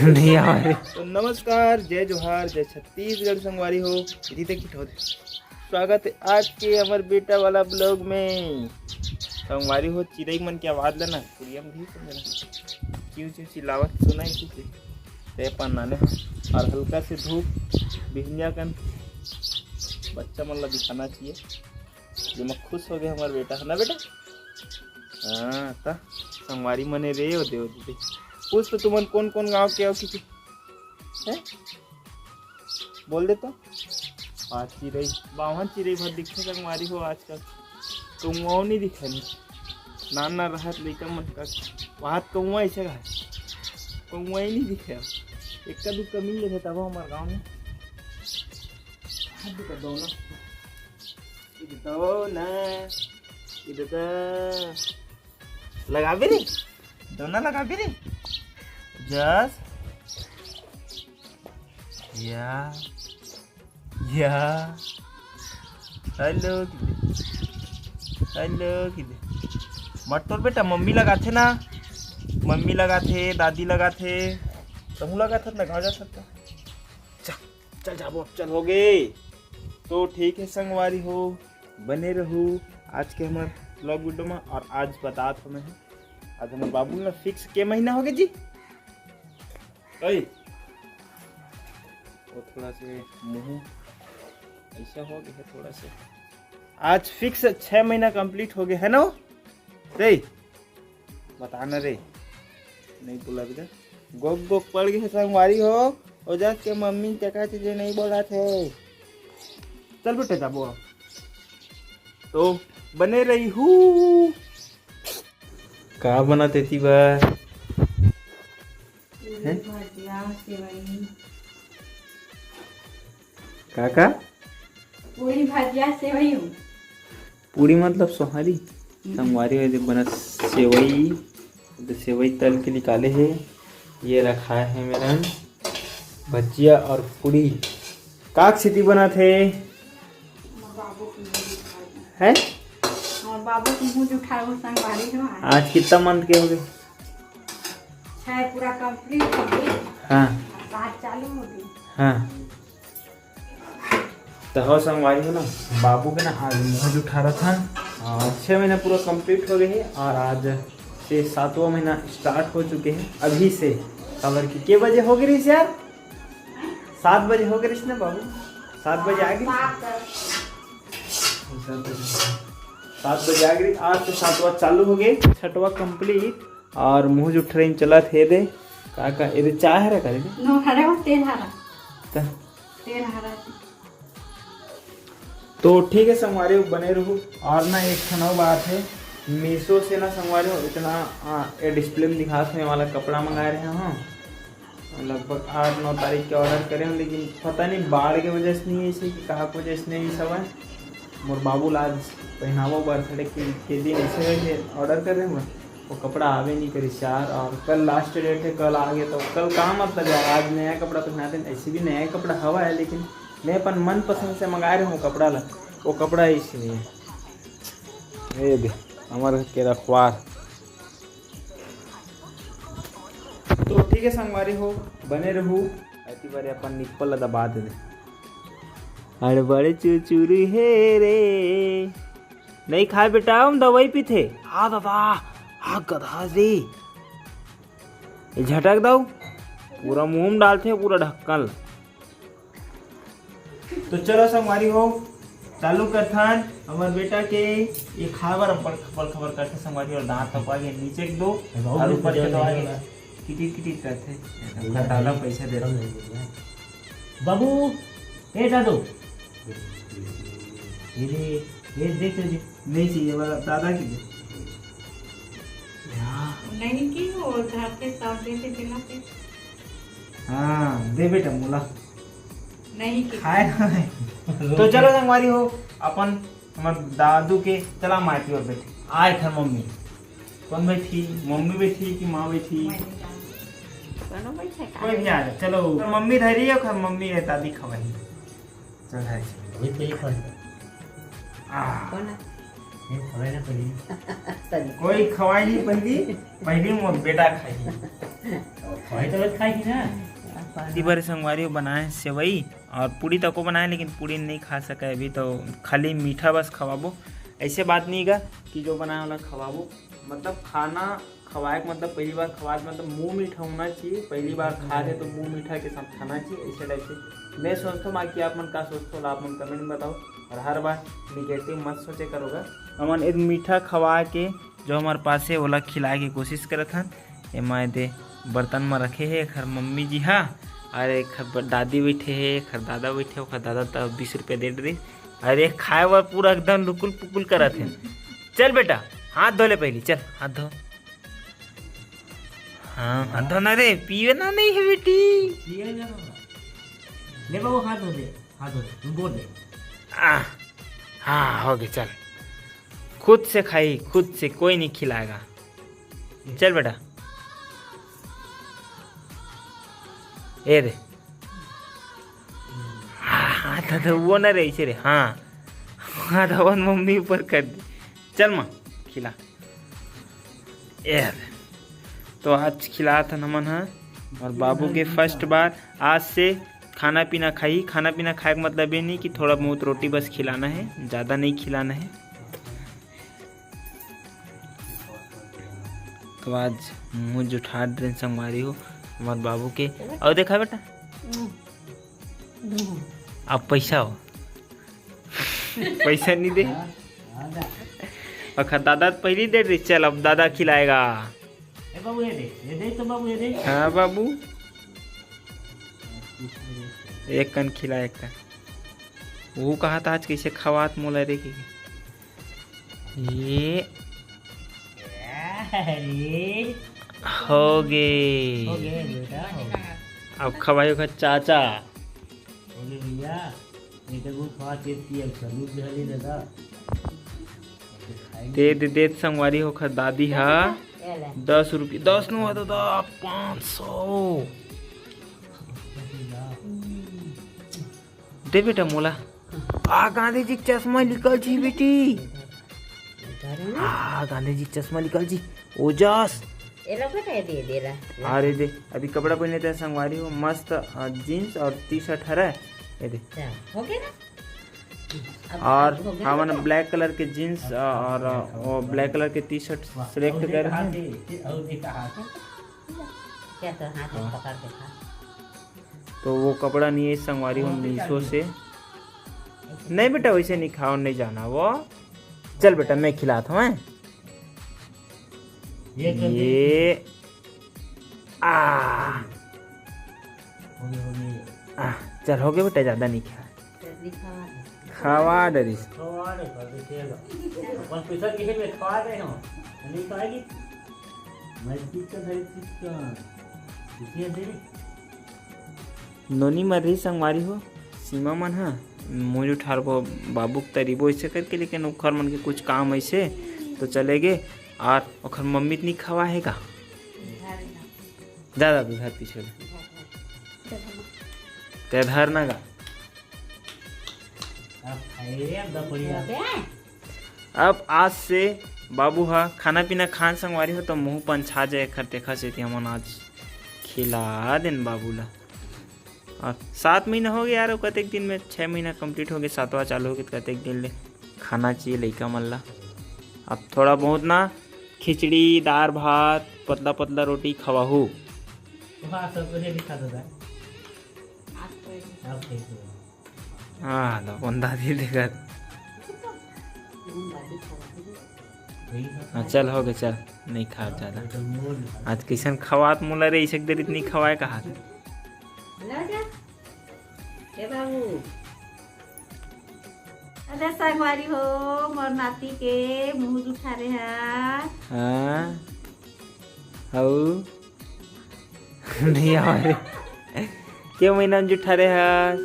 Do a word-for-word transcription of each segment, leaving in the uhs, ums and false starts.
नहीं आवे। तो नमस्कार, जय जोहार, जय छत्तीसगढ़ संगवारी हो। रिते की ठोर। स्वागत है आज के हमर बेटा वाला ब्लॉग में। संगवारी हो, चिरई मन के आवाज ला ना, कुरिया में भी तो मेरा चिव चिव चिल्लावत सुनाई थी। ते अपन नाने हो। और हल्का से धूप, बिहनिया कन बच्चा मन ला दिखाना चाहिए। जेमा खुश हो गए हमर बेटा, है ना बेटा? हाँ, त संगवारी मने रे, ओ दे, ओ दे। पूछ तो, तुमन कौन कौन गांव के हो किसी? हैं? बोल दे तो। आ, चिरई, बावन चिरई भर दिखथे संगवारी हो आजकल। कौआ नहीं दिखे नहीं। नान ना रहत लइका मन का, वहाँ कौआ ऐसे है। कौआ ही नहीं दिखे। एक्का दुक्का मिल लेथे तब हमार गांव में। हाथ दुखा दो ना। इधर दो ना। इधर दो। लगाबे रे। दोना लगाबे रे। जस। या। या। हेलो किदे। हेलो किदे। मत तोर बेटा, मम्मी लगाथे ना। मम्मी लगाथे, दादी लगाथे। तहूँ लगाथे ना, गाँव जा सकता। चल, चल जाबो, अब चल हो गे। तो ठीक है संगवारी हो, बने रहू आज के हमर ब्लॉग वीडियो में। और आज बतात हमें है, आज हमर बाबू ला फिक्स के महीना हो गए जी। ओए, वो थोड़ा से मुंह ऐसा हो गया है थोड़ा से। आज फिक्स छह महीना कंप्लीट हो गया है ना वो? रे, बताना रे, नहीं बोला बेटा। गोक गोक पड़ गए संगवारी हो, ओजस के मम्मी चका चीजें नहीं बोला थे। चल बेटा जाबो अब। तो बने रही हूँ। का बना तेती बर? पूरी हैं? भजिया, सेवई। का का? पूरी भजिया सेवई हो। पूरी मतलब सोहारी। हम्म। संगवारी हो, ये बना सेवई, तो सेवई तल के निकाले है। ये रखा है मेरा भजिया और पूरी। काक सिटी बना थे। हमर बाबू के मुंह जुठा गया। हैं? हमर बाबू के मुंह जुठा गया, संगवारी हो आज। आज कितना मंथ के हो गए? छह पूरा कंप्लीट हो गए। हाँ। सात चालू हो गए। हाँ। तो हो संगवारी हो ना, बाबू के ना आज मुंह जुठा रहा था। और छः महीना पूरा कंप्लीट हो गए है और आज से सातवां महीना स्टार्ट हो चुके हैं अभी से। खबर की के बजे हो गई रही यार? सात बजे हो गए रही ना बाबू? सात बजे आ गई? सात बजे। सात बजे आ गई। आज से सातवां चालू हो गए, छठवां कंप्लीट। और मुंह जुठरई में चलत हे दे। का का एदे चाय हरा करे दे? नो, हरे वो तेल हरा। त? तेल हरा। तो ठीक है संगवारी हो, बने रहू। और ना एक ठन अउ बात है, मीशो से ना संगवारी हो इतना, आ, ये डिस्प्ले में दिखात हे वाला कपड़ा मंगाए रहे हम। लगभग आठ नौ तारीख के ऑर्डर करे हन, लेकिन पता नहीं बाढ़ के वजह से नहीं, ऐसे कि कहाँ के वजह से नहीं सब है। मोर बाबू ला आज पहनावा बर्थडे के, के दिन ऐसे है कि ऑर्डर कर रहे हैं, वो कपड़ा आवे नहीं करिस यार। और कल लास्ट डेट है, कल आ गया तो कल का मतलब यार, आज नया कपड़ा पहनाते हैं, ऐसे भी नया कपड़ा हवा है, लेकिन मैं अपन मनपसंद से मंगाए रहे हूँ कपड़ा ला, वो कपड़ा ऐसे नहीं है। ये दे, हमारे के रखवार। तो ठीक है संगवारी हो, बने रहू। अति बारे अपन निप्पल ला दबा दे दे। अरे बड़े चुरचुरी हे रे। नहीं खाए बेटा, हम दवाई पीथे। हाँ दादा, हाँ गधा रे। ये झटक दऊ, पूरा मुंह में डालथे, पूरा ढक्कन। तो चलो संगवारी हो, चालू करथन हमर बेटा के ये खाए बर अब्बड़ खबर खबर करथे संगवारी हो, दांत तक आगे नीचे के दो बाबू और ऊपर के दो आगे किटिर किटिर करथे। दादा पैसा दे रहा। बाबू, ए दादू, ये दे, ये देख ले। नहीं चाहिए वाला दादा की दे। नहीं की वो घर के साथ देते बिना पे। हाँ, दे बेटा मोला। नहीं की। खाए ना। तो चलो संगवारी हो, अपन हमर दादू के चला माटी और बैठे। आए घर मम्मी। कौन बैठी? मम्मी बैठी कि माँ बैठी? मैं नहीं जानती। कोनो बैठे का? कोई भी आ जाए। चलो, मम्मी धरी है, घर मम्मी है, दादी खवाई। चल है। वही पहले कौन? आ। कौन है? ये खवाई ना पहले। सॉरी। कोई खवाई नहीं पहली, पहली मोर बेटा खाई। खाए तो बस खाए ही ना। इसी बार संगवारी हो बनाए सेवई और पूड़ी तको बनाए, लेकिन पूड़ी नहीं खा सके अभी, तो खाली मीठा बस खवाबो। ऐसे बात नहीं गा कि जो बनाए वाला खवाबो, मतलब खाना खवाए के मतलब पहली बार खवाए के मतलब मुंह मीठा होना चाहिए। पहली बार खा रहे तो मुंह मीठा के साथ खाना चाहिए, ऐसे टाइप से मैं सोचता हूँ। बाकी आप मन का सोचते हो, आप मन कमेंट में बताओ। और हर बार निगेटिव मत सोचे करोगा। हमन एक मीठा खवा के जो हमारे पास है ओला खिलाए के कोशिश करत हन। एमा दे बर्तन में रखे है एखर मम्मी जी हा, और एखर ब-, दादी बैठे है, एखर दादा बैठे, ओखर दादा तो बीस रुपया दे रही। अरे खाए बर पूरा एकदम लुकुल पुकुल करत है। चल बेटा, हाथ धो ले पहली, चल हाथ धो। हाँ, हाथ धो ना रे, पीवे ना नहीं है बेटी। पिए ना बाबा। ले बाबू, हाथ धो दे, हाथ धो दे, तू बोल दे। आ, हाँ, हो गए, चल। खुद से खाई, खुद से, कोई नहीं खिलाएगा। चल बेटा। ए रे। हाँ, हाँ, तो, तो वो ना रही से रे, हाँ। हाँ, तो अपन मम्मी ऊपर कर दे। चल माँ, खिला। ए रे। तो आज खिलात हन हमन हा, और बाबू के फर्स्ट बार आज से खाना पीना खाई। खाना पीना खाए के मतलब ये नहीं कि थोड़ा बहुत रोटी बस खिलाना है, ज़्यादा नहीं खिलाना है। तो आज मुंह जुठा दे संगवारी हो हमार बाबू के। और देखा बेटा, अब पैसा हो, पैसा नहीं दे। अखर दादा तो पहली दे रही, चल अब दादा खिलाएगा। ए बाबू, ये दे, ये दे तो बाबू, ये दे। हाँ बाबू, एक कन खिला, एक कन। वो कहा था आज कैसे खवात मोला रे के। ये अरे। हो गे। हो गे बेटा, हो गे। अब खवाई ओखर चाचा। हो गे भैया, ये तो वो खवा चेत की अब सलूट दे हली दादा। दे दे देत संगवारी हो ओखर दादी हा। ये ले। दस रुपये, दस नो है दादा, पाँच सौ। दे बेटा मोला। आ गांधी जी के चश्मा निकल जी बेटी। आ गांधी जी के चश्मा निकल जी। ओजस। ये लो बेटा, ये दे दे रहा। अरे दे, अभी कपड़ा पहने थे संगवारी हो, मस्त, अ, जींस और टी शर्ट हरा है। ये दे। अच्छा, हो गया ना? अब और हो गया हमन ना? ब्लैक कलर के जींस, अ, और, अ, वो ब्लैक कलर के टी शर्ट सिलेक्ट कर रहे हैं। क्या तो हाथ में हाँ। पकड़ के खा। तो वो कपड़ा नहीं है संगवारी हो, मीशो से। नहीं बेटा, वैसे नहीं खाओ, नहीं जाना वो। चल बेटा, मैं खिलाता हूँ, हैं? ये कर दे। ये आ। हो गया, हो गया। आ, चल हो गया बेटा, ज़्यादा नहीं खा। खवा डरिस। खवा दे, कर दे, चल। अपन पैसा किसे में खवा दे हम। नहीं खाएगी? मैं चिकन है, चिकन। किसी दे। नोनी मर रही संगवारी हो, सीमा मन हा, मुझ उठार बो-, बाबू के तरीबो ऐसे करके, लेकिन ओखर मन के कुछ काम ऐसे तो चले गए, और ओखर मम्मी तो नहीं खवा है का? जा दादू, धर पीछे ले। ते धर ना गा। अब खाए रे, अब बढ़िया। अब आज से बाबू हा खाना पीना खान संगवारी हो, तो मुंह पंछा जाए एखर, तेखर सेती हमन आज खिला देन बाबू ला। और सात महीना हो गया यार, कतेक दिन में, छः महीना कंप्लीट हो गया, सातवां चालू हो गया, कतेक दिन ले खाना चाहिए लइका मन ला। अब थोड़ा बहुत ना खिचड़ी, दार भात, पतला पतला रोटी खवाहू। हाँ, सब कुछ नहीं खाता था। आप कैसे? हाँ, तो अपन दादी देखत। हाँ, चल, हो गए, चल, नहीं खा ज्यादा। आज कैसन खवात मोला रे, इसक देर इतनी खवाए कहा। ला जा। ए बाबू। अरे संगवारी हो, मोर नाती के मुंह जुठा रे हा। हाँ। हऊ। नहीं आवे। के महीना में जुठा रे हा?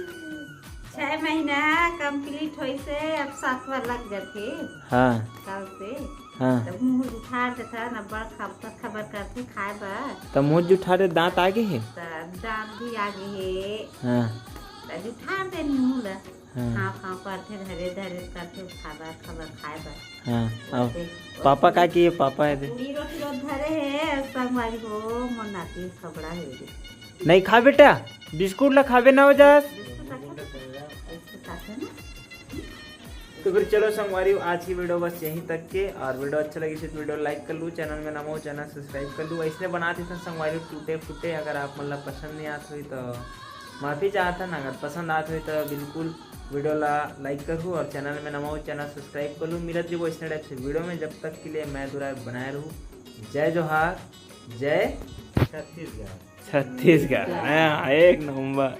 छह महीना कंप्लीट होइसे, अब सातवां लग जाथे। हाँ। कल से। हाँ। तब मुंह जुठार देथन, अब्बड़ खबर खबर करथे खाए बर। त मुंह जुठार दे, दांत आगे हे? त दांत भी आगे हे। हाँ। त जुठार दे मुंह ला। हाँ। खाँव खाँव करथे, धरे धरे करथे, खबर खबर खाए बर। हाँ, अब ओते, पापा ओते का किए, पापा हे दे। पूरी रोटी रोज धरे हे, सब संगवारी हो, मोर नाती सबड़ा हे रे। नहीं खा बेटा, बिस्कुट ला खाबे ना हो जास। बिस्कुट रखे तो ऐसे खाते ना। तो फिर चलो संगवारी, आज की वीडियो बस यहीं तक के। और वीडियो अच्छा लगी तो वीडियो लाइक कर लू, चैनल में नवा हो चैनल सब्सक्राइब कर लू। ऐसने बनात हन संगवारी टूटे फूटे, अगर आप मन ला पसंद नहीं आत होई तो माफी चाहत हन, अगर पसंद आत होई तो बिल्कुल वीडियो ला लाइक करहू और चैनल में नवा हो चैनल सब्सक्राइब कर लू। मिलत रहिबो ऐसने टाइप से वीडियो में, जब तक के लिए मैं दुराय बनाए रहू। जय जोहार, जय छत्तीसगढ़। छत्तीसगढ़। हाँ, एक नंबर।